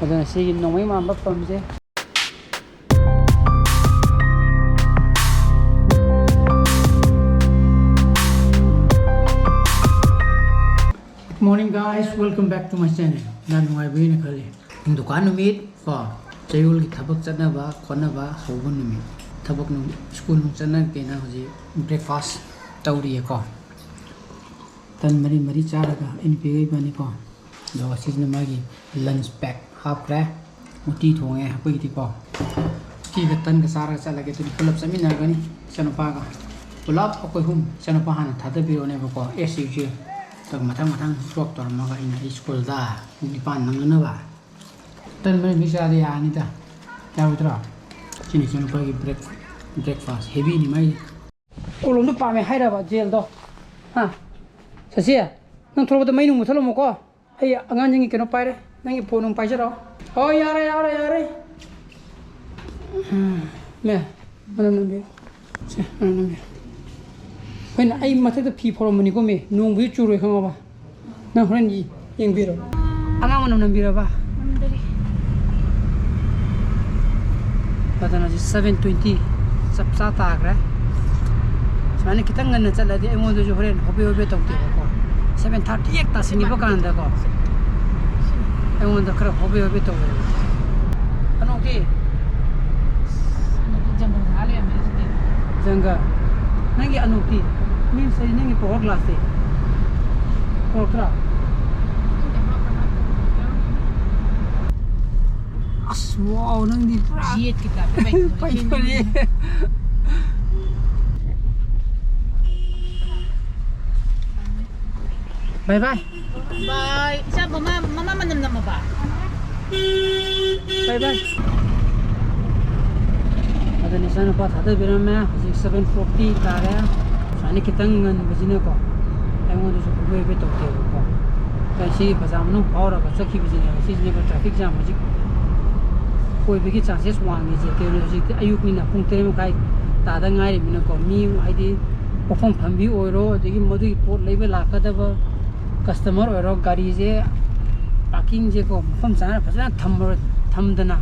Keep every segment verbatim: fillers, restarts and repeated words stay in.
ꯑꯗꯨꯅ ꯁꯤꯒꯤ ꯅꯣꯡꯃꯩ ꯃꯥꯟꯕ ꯄꯝꯁꯦ꯫ Good morning guys, welcome back to my channel. ꯌꯥꯝ ꯅꯨꯡꯉꯥꯏꯕꯤꯅ ꯈꯜꯂꯤ꯫ ꯗꯨꯀꯥꯟ ꯅꯨꯃꯤꯠ ꯀꯣ, ꯆꯌꯣꯜꯒꯤ ꯊꯕꯛ ꯆꯠꯅꯕ ꯈꯣꯠꯅꯕ ꯍꯧꯕ ꯅꯨꯃꯤꯠ꯫ ꯊꯕꯛ ꯅꯨꯡ, ꯁ꯭ꯀꯨꯜ ꯅꯨꯡ ꯆꯠꯅꯒꯦꯅ ꯍꯧꯖꯤꯛ breakfast ꯇꯧꯔꯤꯌꯦꯀꯣ꯫ ꯇꯟ ꯃꯔꯤ ꯃꯔꯤ ꯆꯥꯔꯒ ꯑꯩ ꯅꯨꯄꯤꯒ ꯏꯕꯥꯅꯤꯀꯣ꯫ ꯑꯗꯨꯒ ꯁꯤꯁꯤꯅ ꯃꯥꯒꯤ lunch pack ꯍꯥꯞꯈ꯭ꯔꯦ꯫ ꯎꯇꯤ ꯊꯣꯡꯉꯦ ꯑꯩꯈꯣꯏꯒꯤꯗꯤꯀꯣ꯫ ꯎꯇꯤꯒ ꯇꯟꯒ ꯆꯥꯔꯒ ꯆꯠꯂꯒꯦ꯫ ꯑꯗꯨꯗꯤ ꯄꯨꯂꯞ ꯆꯠꯃꯤꯟꯅꯔꯒꯅꯤ ꯏꯆꯥꯅꯨꯄꯥꯒ꯫ ꯄꯨꯂꯞ ꯑꯩꯈꯣꯏ ꯑꯍꯨꯝ꯫ ꯏꯆꯥꯅꯨꯄꯥ ꯍꯥꯟꯅ ꯊꯥꯗꯕꯤꯔꯛꯑꯣꯅꯦꯕꯀꯣ꯫ S U G. ꯑꯗꯨꯒ ꯃꯊꯪ ꯃꯊꯪ drop ꯇꯧꯔꯝꯃꯒ ꯑꯩꯅ ꯑꯩ ꯁ꯭ꯀꯨꯜꯗ ꯄꯨꯡ ꯅꯤꯄꯥꯟ ꯅꯪꯅꯅꯕ꯫ ꯇꯟ ꯃꯔꯤ ꯃꯔꯤ ꯆꯥꯗꯤ ꯌꯥꯔꯅꯤꯗ꯫ ꯌꯥꯔꯣꯏꯗ꯭ꯔꯣ? ꯁꯤꯅꯤ ꯏꯆꯥꯅꯨꯄꯥꯒꯤ break-, breakfast꯫ Heavy ꯅꯤ ꯃꯥꯏꯗꯤ꯫ ꯀꯣꯂꯣꯝꯗꯣ ꯄꯥꯝꯃꯦ ꯍꯥꯏꯔꯕ ꯖꯦꯜꯗꯣ? ꯍꯥ? ꯁꯁꯤ, ꯅꯪ ꯊꯣꯛꯂꯛꯄꯗ ꯃꯩ ꯅꯨꯡ ꯃꯨꯠꯊꯠꯂꯝꯃꯨꯀꯣ꯫ ꯑꯩ ꯑꯉꯥꯡꯁꯤꯡꯒꯤ ꯀꯩꯅꯣ ꯄꯥꯏꯔꯦ, ꯅꯪꯒꯤ ꯐꯣꯟ ꯅꯨꯡ ꯄꯥꯏꯖꯔꯣ꯫ ꯍꯣꯏ, ꯌꯥꯔꯦ, ꯌꯥꯔꯦ, ꯌꯥꯔꯦ꯫ ꯃꯦ, ꯃꯅꯝ ꯅꯝꯕꯤꯌꯨ꯫ ꯁꯦ, ꯃꯅꯝ ꯅꯝꯕꯤꯌꯨ꯫ ꯍꯣꯏꯅ, ꯑꯩ ꯃꯊꯛꯇ ꯐꯤ ꯐꯧꯔꯝꯕꯅꯤꯀꯣ ꯃꯦ, ꯅꯣꯡꯕꯨꯗꯤ ꯆꯨꯔꯣꯏ ꯈꯪꯉꯕ? ꯅꯪ ꯍꯣꯔꯦꯟ ꯌꯦꯡꯕꯤꯔꯣ꯫ ꯑꯉꯥꯡ ꯃꯅꯝ ꯅꯝꯕꯤꯔꯕ? ꯅꯝꯗꯔꯤ꯫ ꯑꯗꯨꯅ ꯍꯧꯖꯤꯛ seven twenty ꯆꯞ ꯆꯥ ꯇꯥꯈ꯭ꯔꯦ꯫ ꯁꯨꯃꯥꯏꯅ ꯈꯤꯇꯪ ꯉꯟꯅ ꯆꯠꯂꯗꯤ ꯑꯩꯉꯣꯟꯗꯁꯨ ꯍꯣꯔꯦꯟ ꯍꯣꯕꯦ ꯍꯣꯕꯦ ꯇꯧꯗꯦꯕꯀꯣ꯫ Seven thirty ꯍꯦꯛ ꯇꯥꯁꯤꯟꯈꯤꯕ ꯀꯥꯟꯗꯀꯣ, ꯑꯩꯉꯣꯟꯗ ꯈꯔ ꯍꯣꯕꯦ ꯍꯣꯕꯦ ꯇꯧꯋꯦꯕ꯫ ꯑꯅꯣꯛꯇꯤ? ꯖꯪꯒꯜ꯫ ꯅꯪꯒꯤ ꯑꯅꯣꯛꯇꯤ? ꯃꯤ ꯁꯤ ꯅꯪꯒꯤ power glass ꯇꯤ? ꯄꯨꯔꯛꯇ꯭ꯔꯥ? ꯑꯁ, wow, ꯅꯪꯗꯤ ꯄꯨꯔꯥ ꯖꯦꯠꯀꯤ ꯇꯥꯏꯞꯇ ꯄꯩꯊꯔꯦ꯫ Bye bye꯫ Bye꯫ ꯏꯆꯥ, ꯃꯃꯥ, ꯃꯃꯥ ꯃꯅꯝ ꯅꯝꯃꯕ? Bye bye꯫ ꯑꯗꯨꯅ ꯏꯆꯥꯅꯨꯄꯥ ꯊꯥꯗꯕꯤꯔꯝꯃꯦ꯫ ꯍꯧꯖꯤꯛ seven forty ꯇꯥꯔꯦ꯫ ꯁꯨꯃꯥꯏꯅ ꯈꯤꯇꯪ ꯉꯟꯕꯁꯤꯅꯀꯣ, ꯑꯩꯉꯣꯟꯗꯁꯨ ꯍꯣꯕꯦ ꯍꯣꯕꯦ ꯇꯧꯗꯦꯕꯀꯣ꯫ ꯑꯩ ꯁꯤ ꯕꯖꯥꯔ ꯃꯅꯨꯡ ꯐꯥꯎꯔꯒ ꯆꯠꯈꯤꯕꯁꯤꯅꯦꯕ꯫ ꯁꯤꯁꯤꯅꯦꯕ traffic jam ꯍꯧꯖꯤꯛ ꯑꯣꯏꯕꯒꯤ chances ꯋꯥꯡꯉꯤꯁꯦ꯫ ꯀꯩꯅꯣ, ꯍꯧꯖꯤꯛꯇꯤ ꯑꯌꯨꯛꯅꯤꯅ ꯄꯨꯡ ꯇꯔꯦꯠ ꯃꯈꯥꯏ ꯇꯥꯗ ꯉꯥꯏꯔꯤꯕꯅꯤꯅꯀꯣ, ꯃꯤ ꯍꯥꯏꯗꯤ ꯄꯣꯠꯐꯝ ꯐꯝꯕꯤ ꯑꯣꯏꯔꯣ, ꯑꯗꯒꯤ ꯃꯗꯨꯒꯤ ꯄꯣꯠ ꯂꯩꯕ ꯂꯥꯛꯀꯗꯕ customer ꯑꯣꯏꯔꯣ, ꯒꯥꯔꯤꯁꯦ ꯄꯥꯔꯀꯤꯡꯁꯦꯀꯣ, ꯃꯐꯝ ꯆꯥꯅ ꯐꯖꯅ ꯊꯝꯃꯔꯣꯏ, ꯊꯝꯗꯅ,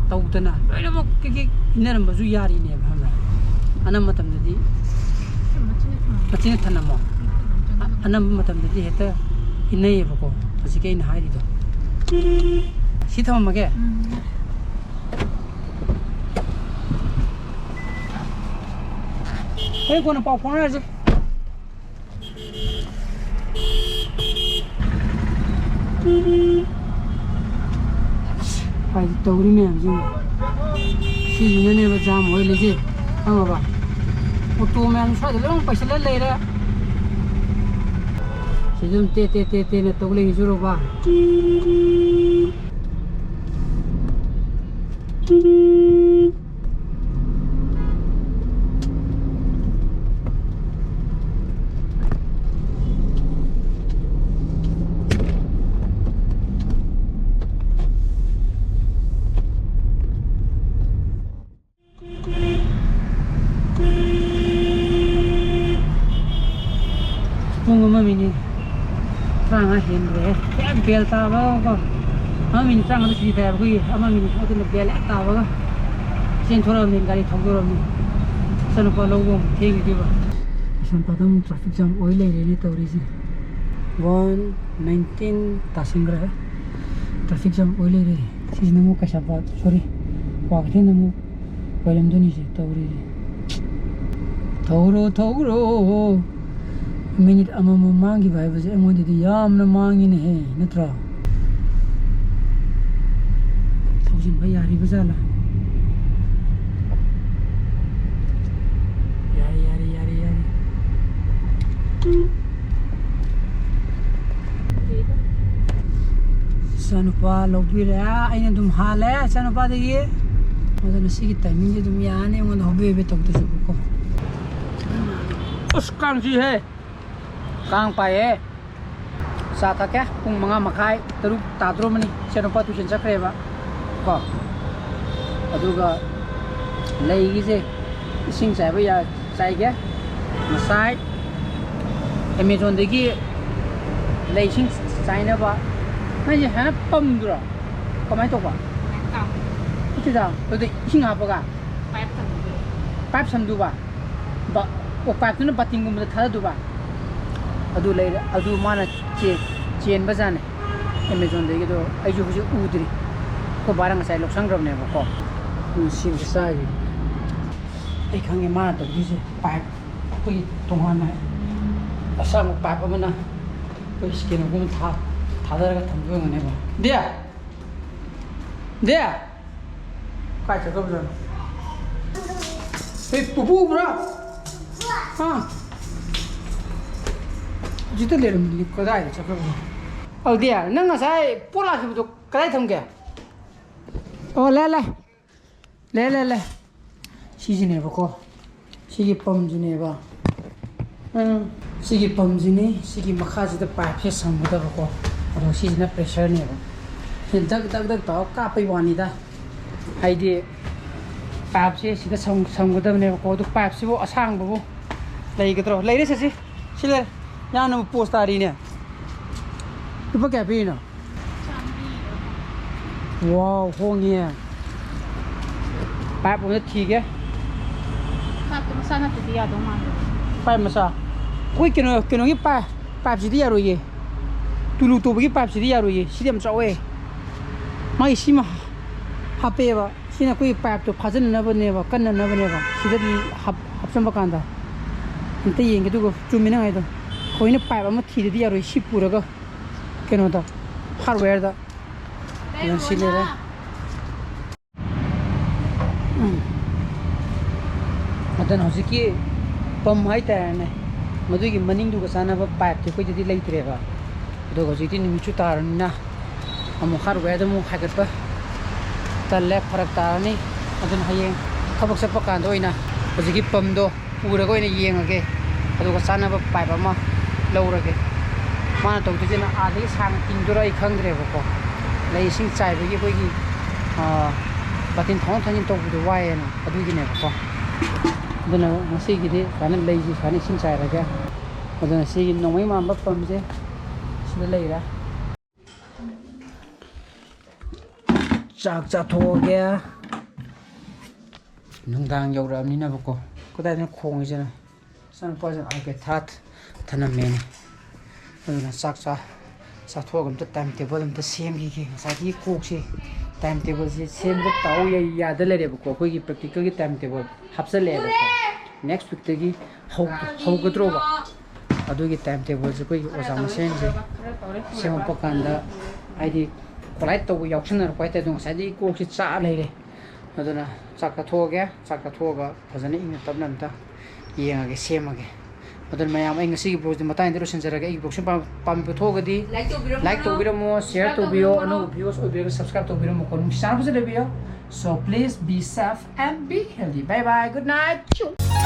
ꯇꯧꯗꯅ, ꯂꯣꯏꯅꯃꯛ ꯀꯤꯛ ꯀꯤꯛ ꯏꯟꯅꯔꯝꯕꯁꯨ ꯌꯥꯔꯤꯅꯦꯕ, ꯈꯪꯕ꯭ꯔꯥ? ꯑꯅꯝꯕ ꯃꯇꯝꯗꯗꯤ ꯃꯆꯤꯟꯅ ꯊꯝꯃꯝꯃꯣ꯫ ꯑ-, ꯑꯅꯝꯕ ꯃꯇꯝꯗꯗꯤ ꯍꯦꯛꯇ ꯏꯟꯅꯩꯌꯦꯕꯀꯣ, ꯍꯧꯖꯤꯛꯀꯤ ꯑꯩꯅ ꯍꯥꯏꯔꯤꯗꯣ꯫ ꯁꯤ ꯊꯝꯃꯝꯃꯒꯦ꯫ ꯍꯣꯔꯦꯟ ꯀꯣꯟꯅ ꯄꯥꯎ ꯐꯥꯎꯅꯔꯁꯦ꯫ ꯍꯥꯏꯗꯤ ꯇꯧꯔꯤ ꯃꯌꯥꯝꯁꯤꯡ ꯁꯤꯁꯤꯅꯅꯦꯕ ꯖꯥꯝ ꯑꯣꯏꯍꯜꯂꯤꯁꯦ, ꯈꯪꯉꯕ? ꯑꯣꯇꯣ ꯃꯌꯥꯝ ꯁ꯭ꯋꯥꯏꯗ ꯂꯣꯏ ꯄꯩꯁꯤꯜꯂ ꯂꯩꯔꯦ꯫ ꯁꯤꯗ ꯑꯗꯨꯝ ꯇꯦ ꯇꯦ ꯇꯦ ꯇꯦꯅ ꯇꯧ ꯂꯩꯈꯤꯁꯨꯔꯣꯕ꯫ ꯄꯨꯡ ꯑꯃ ꯃꯤꯅꯤꯠ ꯇꯔꯥꯃꯉꯥ ꯍꯦꯟꯈ꯭ꯔꯦ꯫ ꯍꯦꯛ ꯕꯦꯜ ꯇꯥꯕꯒꯀꯣ, ꯑꯃ ꯃꯤꯅꯤꯠ ꯇꯔꯥꯃꯉꯥꯗ ꯁꯨꯇꯤ ꯊꯥꯏ ꯑꯩꯈꯣꯏꯒꯤ, ꯑꯃ ꯃꯤꯅꯤꯠ, ꯑꯗꯨꯅ ꯕꯦꯜ ꯍꯦꯛ ꯇꯥꯕꯒ ꯆꯦꯟꯊꯣꯔꯛꯑꯕꯅꯤ, ꯒꯥꯔꯤ ꯊꯧꯗꯣꯔꯛꯑꯕꯅꯤ꯫ ꯏꯆꯥꯅꯨꯄꯥ ꯂꯧꯕ ꯑꯃꯨꯛ ꯊꯦꯡꯈꯤꯗꯣꯏꯕ꯫ ꯀꯩꯁꯥꯝꯄꯥꯠꯇ ꯑꯃꯨꯛ ꯇ꯭ꯔꯥꯐꯤꯛ ꯖꯥꯝ ꯑꯣꯏ ꯂꯩꯔꯦꯅꯦ ꯇꯧꯔꯤꯁꯦ꯫ ꯋꯥꯟ ꯅꯥꯏꯟꯇꯤꯟ ꯇꯥꯁꯤꯟꯈ꯭ꯔꯦ꯫ ꯇ꯭ꯔꯥꯐꯤꯛ ꯖꯥꯝ ꯑꯣꯏ ꯂꯩꯔꯦ꯫ ꯁꯤꯁꯤꯅ ꯑꯃꯨꯛ ꯀꯩꯁꯥꯝꯄꯥꯠ, ꯁꯣꯔꯤ, ꯀ꯭ꯋꯥꯀꯩꯊꯦꯜꯗ ꯑꯃꯨꯛ ꯑꯣꯏꯔꯝꯗꯣꯏꯅꯤꯁꯦ ꯇꯧꯔꯤꯁꯦ꯫ ꯊꯧꯔꯣ ꯊꯧꯔꯣ꯫ ꯃꯤꯅꯤꯠ ꯑꯃꯃꯝ ꯃꯥꯡꯈꯤꯕ ꯍꯥꯏꯕꯁꯦ ꯑꯩꯉꯣꯟꯗꯗꯤ ꯌꯥꯝꯅ ꯃꯥꯡꯉꯤꯅꯦꯍꯦ, ꯅꯠꯇ꯭ꯔꯣ? ꯊꯧꯖꯤꯟꯕ ꯌꯥꯔꯤꯕ ꯖꯥꯠꯂꯥ? ꯌꯥꯔꯦ, ꯌꯥꯔꯦ, ꯌꯥꯔꯦ, ꯌꯥꯔꯦ꯫ ꯏꯆꯥꯅꯨꯄꯥ ꯂꯧꯕꯤꯔꯦ, ꯑꯩꯅ ꯑꯗꯨꯝ ꯍꯥꯜꯂꯦ ꯏꯆꯥꯅꯨꯄꯥꯗꯒꯤ꯫ ꯑꯗꯨꯅ ꯁꯤꯒꯤ ꯇꯥꯏꯃꯤꯡꯁꯦ ꯑꯗꯨꯝ ꯌꯥꯅꯤ ꯑꯩꯉꯣꯟꯗ ꯍꯣꯕꯦ ꯍꯣꯕꯦ ꯇꯧꯗꯣꯏꯁꯤꯕꯨꯀꯣ꯫ ꯑꯁ, ꯀꯥꯡ ꯆꯤꯛꯏꯍꯦ꯫ ꯀꯥꯡ ꯄꯥꯏꯌꯦ꯫ ꯆꯥ ꯊꯛꯀꯦ꯫ ꯄꯨꯡ ꯃꯉꯥ ꯃꯈꯥꯏ, ꯇꯔꯨꯛ ꯇꯥꯗ꯭ꯔꯣꯃꯅꯤ꯫ ꯏꯆꯥꯅꯨꯄꯥ ꯇꯨꯏꯁꯟ ꯆꯠꯈ꯭ꯔꯦꯕ ꯀꯣ꯫ ꯑꯗꯨꯒ ꯂꯩꯒꯤꯁꯦ ꯏꯁꯤꯡ ꯆꯥꯏꯕ ꯌꯥ-, ꯆꯥꯏꯒꯦ꯫ ꯉꯁꯥꯏ ꯑꯦꯃꯦꯖꯣꯟꯗꯒꯤ ꯂꯩ ꯏꯁꯤꯡ ꯆꯥꯏꯅꯕ ꯅꯪꯁꯦ ꯍꯥꯟꯅ ꯄꯝꯗꯨꯔꯣ? ꯀꯃꯥꯏꯅ ꯇꯧꯕ? ꯅꯠꯇꯦꯗ, ꯑꯗꯨꯗ ꯏꯁꯤꯡ ꯍꯥꯞꯄꯒ ꯄꯥꯏꯞ ꯁꯝꯗꯨꯕ? ꯕ-, ꯑꯣ, ꯄꯥꯏꯞꯇꯨꯅ ꯕꯥꯇꯤꯟꯒꯨꯝꯕꯗ ꯊꯥꯗꯗꯨꯕ? ꯑꯗꯨ ꯂꯩꯔꯦ, ꯑꯗꯨ ꯃꯥꯅ ꯆꯦ-, ꯆꯦꯟꯕꯖꯥꯠꯅꯦ ꯑꯦꯃꯦꯖꯣꯟꯗꯒꯤ꯫ ꯑꯗꯣ ꯑꯩꯁꯨ ꯍꯧꯖꯤꯛ ꯎꯗ꯭ꯔꯤ꯫ ꯑꯩꯈꯣꯏ ꯕꯥꯅ ꯉꯁꯥꯏ ꯂꯧꯁꯟꯈ꯭ꯔꯕꯅꯦꯕꯀꯣ꯫ ꯑꯗꯨ ꯁꯤ ꯑꯝꯇ ꯆꯥꯈꯤꯒꯦ꯫ ꯑꯩ ꯈꯪꯉꯦ ꯃꯥꯅ ꯇꯧꯗꯣꯏꯁꯦ꯫ ꯄꯥꯏꯞ ꯑꯩꯈꯣꯏꯒꯤ ꯇꯣꯉꯥꯟꯅ ꯑꯁꯥꯡꯕ ꯄꯥꯏꯞ ꯑꯃꯅ ꯑꯩꯈꯣꯏ ꯁ꯭ꯀꯦꯟꯒꯨꯝꯕ ꯊꯥ-, ꯊꯥꯗꯔꯒ ꯊꯝꯕ ꯑꯣꯏꯔꯝꯒꯅꯦꯕ꯫ ꯗꯦ! ꯗꯦ! ꯀꯥꯏ ꯆꯠꯈ꯭ꯔꯕꯖꯥꯠꯅꯣ? ꯍꯦ, ꯄꯨꯄꯨ ꯎꯕ꯭ꯔꯥ? ꯍꯥ? ꯍꯧꯖꯤꯛꯇ ꯂꯩꯔꯝꯕꯅꯤ, ꯀꯗꯥꯏꯗ ꯆꯠꯈ꯭ꯔꯕꯅꯣ? ꯑꯧ, ꯗꯦ, ꯅꯪ ꯉꯁꯥꯏ ꯄꯣꯠ ꯂꯥꯛꯈꯤꯕꯗꯣ ꯀꯗꯥꯏ ꯊꯝꯒꯦ? ꯑꯣ, ꯂꯩ, ꯂꯩ꯫ ꯂꯩ, ꯂꯩ, ꯂꯩ꯫ ꯁꯤꯁꯤꯅꯦꯕꯀꯣ꯫ ꯁꯤꯒꯤ ꯄꯝꯁꯤꯅꯦꯕ꯫ ꯎꯝ꯫ ꯁꯤꯒꯤ ꯄꯝꯁꯤꯅꯤ, ꯁꯤꯒꯤ ꯃꯈꯥꯁꯤꯗ ꯄꯥꯏꯞꯁꯦ ꯁꯝꯒꯗꯕꯀꯣ꯫ ꯑꯗꯣ ꯁꯤꯁꯤꯅ ꯄ꯭ꯔꯦꯁꯔꯅꯦꯕ꯫ ꯁꯤ ꯗꯛ, ꯗꯛ, ꯗꯛ ꯇꯧꯔꯒ ꯀꯥꯞꯄꯩ ꯋꯥꯅꯤꯗ꯫ ꯍꯥꯏꯗꯤ ꯄꯥꯏꯞꯁꯦ ꯁꯤꯗ ꯁꯝ-, ꯁꯝꯒꯗꯕꯅꯦꯕꯀꯣ꯫ ꯑꯗꯨ ꯄꯥꯏꯞꯁꯤꯕꯨ ꯑꯁꯥꯡꯕꯕꯨ ꯂꯩꯒꯗ꯭ꯔꯣ? ꯂꯩꯔꯦ ꯁꯦ ꯁꯤ꯫ ꯁꯤ ꯂꯩꯔꯦ꯫ ꯌꯥꯝꯅꯕꯨ ꯄꯣꯁ ꯇꯥꯔꯤꯅꯦ꯫ ꯂꯨꯄꯥ ꯀꯌꯥ ꯄꯤꯔꯤꯅꯣ? ꯋꯥꯎ, ꯍꯣꯡꯉꯤꯍꯦ꯫ ꯄꯥꯏꯞ ꯑꯃ ꯊꯤꯒꯦ꯫ ꯄꯥꯏꯞꯇꯣ ꯃꯆꯥ ꯅꯠꯇ꯭ꯔꯗꯤ ꯌꯥꯗꯧ ꯃꯥꯟꯗꯦ꯫ ꯄꯥꯏꯞ ꯃꯆꯥ꯫ ꯑꯩꯈꯣꯏ ꯀꯩꯅꯣ, ꯀꯩꯅꯣꯒꯤ ꯄꯥꯏꯞ, ꯄꯥꯏꯞꯁꯤꯗꯤ ꯌꯥꯔꯣꯏꯌꯦ꯫ ꯇꯨꯂꯨ ꯇꯧꯕꯒꯤ ꯄꯥꯏꯞꯁꯤꯗꯤ ꯌꯥꯔꯣꯏꯌꯦ꯫ ꯁꯤꯗꯤ ꯌꯥꯝ ꯆꯥꯎꯋꯦ꯫ ꯃꯥꯒꯤ ꯁꯤꯃ ꯍꯥꯞꯄꯛꯑꯦꯕ꯫ ꯁꯤꯅ ꯑꯩꯈꯣꯏꯒꯤ ꯄꯥꯏꯞꯇꯣ ꯐꯥꯖꯤꯟꯅꯅꯕꯅꯦꯕ, ꯀꯟꯅꯅꯕꯅꯦꯕ꯫ ꯁꯤꯗ ꯍꯥꯞ-, ꯍꯥꯞꯆꯟꯕ ꯀꯥꯟꯗ꯫ ꯑꯝꯇ ꯌꯦꯡꯒꯦ, ꯑꯗꯨꯒ ꯆꯨꯝꯃꯤ ꯅꯪ ꯍꯥꯏꯗꯣ꯫ ꯑꯩꯈꯣꯏꯅ ꯄꯥꯏꯞ ꯑꯃ ꯊꯤꯗꯗꯤ ꯌꯥꯔꯣꯏ, ꯁꯤ ꯄꯨꯔꯒ ꯀꯩꯅꯣꯗ, ꯍꯥꯔꯗꯋꯦꯌꯔꯗ꯫ ꯑꯗꯨꯅ ꯁꯤ ꯂꯩꯔꯦ꯫ ꯎꯝ꯫ ꯑꯗꯨꯅ ꯍꯧꯖꯤꯛꯀꯤ ꯄꯝ ꯍꯥꯏꯇꯥꯔꯦꯅꯦ, ꯃꯗꯨꯒꯤ ꯃꯅꯤꯡꯗꯨꯒ ꯆꯥꯟꯅꯕ ꯄꯥꯏꯞꯇꯤ ꯑꯩꯈꯣꯏꯗꯗꯤ ꯂꯩꯇ꯭ꯔꯦꯕ꯫ ꯑꯗꯨꯒ ꯍꯧꯖꯤꯛꯇꯤ ꯅꯨꯃꯤꯠꯁꯨ ꯇꯥꯔꯕꯅꯤꯅ ꯑꯃꯨꯛ ꯍꯥꯔꯗꯋꯦꯌꯔꯗ ꯑꯃꯨꯛ ꯍꯥꯏꯒꯠꯄ ꯇꯜꯂꯦ, ꯐꯔꯛ ꯇꯥꯔꯅꯤ꯫ ꯑꯗꯨꯅ ꯍꯌꯦꯡ ꯊꯕꯛ ꯆꯠꯄ ꯀꯥꯟꯗ ꯑꯣꯏꯅ ꯍꯧꯖꯤꯛꯀꯤ ꯄꯝꯗꯣ ꯄꯨꯔꯒ ꯑꯣꯏꯅ ꯌꯦꯡꯉꯒꯦ, ꯑꯗꯨꯒ ꯆꯥꯅꯕ ꯄꯥꯏꯞ ꯑꯃ ꯂꯧꯔꯒꯦ꯫ ꯃꯥꯅ ꯇꯧꯗꯣꯏꯁꯤꯅ ꯑꯥꯗꯒꯤ ꯁꯥꯡꯅ ꯇꯤꯡꯗꯣꯏꯔꯥ ꯑꯩ ꯈꯪꯗ꯭ꯔꯦꯕꯀꯣ꯫ ꯂꯩ ꯏꯁꯤꯡ ꯆꯥꯏꯕꯒꯤ ꯑꯩꯈꯣꯏꯒꯤ, ꯑꯥ, ꯕꯥꯇꯤꯟ ꯊꯥꯡꯗꯣꯛ ꯊꯥꯡꯖꯤꯟ ꯇꯧꯕꯗꯣ ꯋꯥꯏꯌꯦꯅ, ꯑꯗꯨꯒꯤꯅꯦꯕꯀꯣ꯫ ꯑꯗꯨꯅ ꯉꯁꯤꯒꯤꯗꯤ ꯁꯨꯃꯥꯏꯅ ꯂꯩꯁꯤ ꯁꯨꯃꯥꯏꯅ ꯏꯁꯤꯡ ꯆꯥꯏꯔꯒꯦ꯫ ꯑꯗꯨꯅ ꯁꯤꯒꯤ ꯅꯣꯡꯃꯩ ꯃꯥꯟꯕ ꯄꯝꯁꯦ ꯁꯤꯗ ꯂꯩꯔꯦ꯫ ꯆꯥꯛ ꯆꯥꯊꯣꯛꯑꯒꯦ꯫ ꯅꯨꯡꯗꯥꯡ ꯌꯧꯔꯛꯑꯕꯅꯤꯅꯕꯀꯣ꯫ ꯀꯗꯥꯏꯗꯅꯣ ꯈꯣꯡꯉꯤꯁꯤꯅ? ꯏꯆꯥꯅꯨꯄꯥꯁꯤꯅ ꯑꯥꯏꯄꯦꯗ ꯊꯥ ꯊꯅꯝꯃꯦꯅꯦ꯫ ꯑꯗꯨꯅ ꯆꯥꯛ ꯆꯥ ꯆꯥꯊꯣꯛꯑꯒ ꯑꯝꯇ ꯇꯥꯏꯝ ꯇꯦꯕꯜ ꯑꯝꯇ ꯁꯦꯝꯈꯤꯒꯦ꯫ ꯉꯁꯥꯏꯗꯒꯤ ꯀꯣꯛꯁꯦ ꯇꯥꯏꯝ ꯇꯦꯕꯜꯁꯦ ꯁꯦꯝꯕꯗ ꯇꯥꯎ ꯌꯥ- ꯌꯥꯗ ꯂꯩꯔꯦꯕꯀꯣ꯫ ꯑꯩꯈꯣꯏꯒꯤ ꯄ꯭ꯔꯦꯛꯇꯤꯀꯦꯜꯒꯤ ꯇꯥꯏꯝ ꯇꯦꯕꯜ ꯍꯥꯞꯆꯜꯂꯛꯑꯦꯕꯀꯣ꯫ ꯅꯦꯛꯁ ꯋꯤꯛꯇꯒꯤ ꯍꯧ- ꯍꯧꯒꯗ꯭ꯔꯣꯕ꯫ ꯑꯗꯨꯒꯤ ꯇꯥꯏꯝ ꯇꯦꯕꯜꯁꯦ ꯑꯩꯈꯣꯏꯒꯤ ꯑꯣꯖꯥ ꯃꯁꯦꯟꯁꯦ ꯁꯦꯝꯃꯛꯄ ꯀꯥꯟꯗ, ꯍꯥꯏꯗꯤ, ꯀꯣꯂꯥꯏꯠ ꯇꯧꯕ ꯌꯥꯎꯁꯟꯅꯔꯛꯄ ꯍꯥꯏꯇꯥꯔꯦ꯫ ꯑꯗꯣ ꯉꯁꯥꯏꯗꯒꯤ ꯀꯣꯛꯁꯦ ꯆꯥꯛꯑ ꯂꯩꯔꯦ꯫ ꯑꯗꯨꯅ ꯆꯥꯛ ꯆꯥꯊꯣꯛꯑꯒꯦ꯫ ꯆꯥꯛ ꯆꯥꯊꯣꯛꯑꯒ ꯐꯖꯅ ꯏꯪꯅ ꯇꯞꯅ ꯑꯝꯇ ꯌꯦꯡꯉꯒꯦ, ꯁꯦꯝꯃꯒꯦ꯫ ꯑꯗꯨꯅ ꯃꯌꯥꯝ, ꯑꯩ ꯉꯁꯤꯒꯤ ꯕ꯭ꯂꯣꯒꯁꯦ ꯃꯇꯥꯡꯗ ꯂꯣꯏꯁꯤꯟꯖꯔꯒꯦ꯫ ꯑꯩꯒꯤ ꯕ꯭ꯂꯣꯒꯁꯦ ꯄꯥꯝ- ꯄꯥꯝꯕꯤꯕ ꯊꯣꯛꯑꯒꯗꯤ ꯂꯥꯏꯛ ꯇꯧꯕꯤꯔꯝꯃꯣ, ꯂꯥꯏꯛ ꯇꯧꯕꯤꯔꯝꯃꯣ, ꯁꯤꯌꯔ ꯇꯧꯕꯤꯌꯣ, ꯑꯅꯧꯕ ꯚ꯭ꯌꯨꯋꯔꯁ ꯑꯣꯏꯕꯤꯔꯒ ꯁꯕꯁꯀ꯭ꯔꯥꯏꯕ ꯇꯧꯕꯤꯔꯝꯃꯣꯀꯣ꯫ ꯅꯨꯡꯁꯤ ꯆꯥꯟꯅꯕꯁꯨ ꯂꯩꯕꯤꯌꯣ꯫ So please be safe and be healthy. Bye bye. Good night.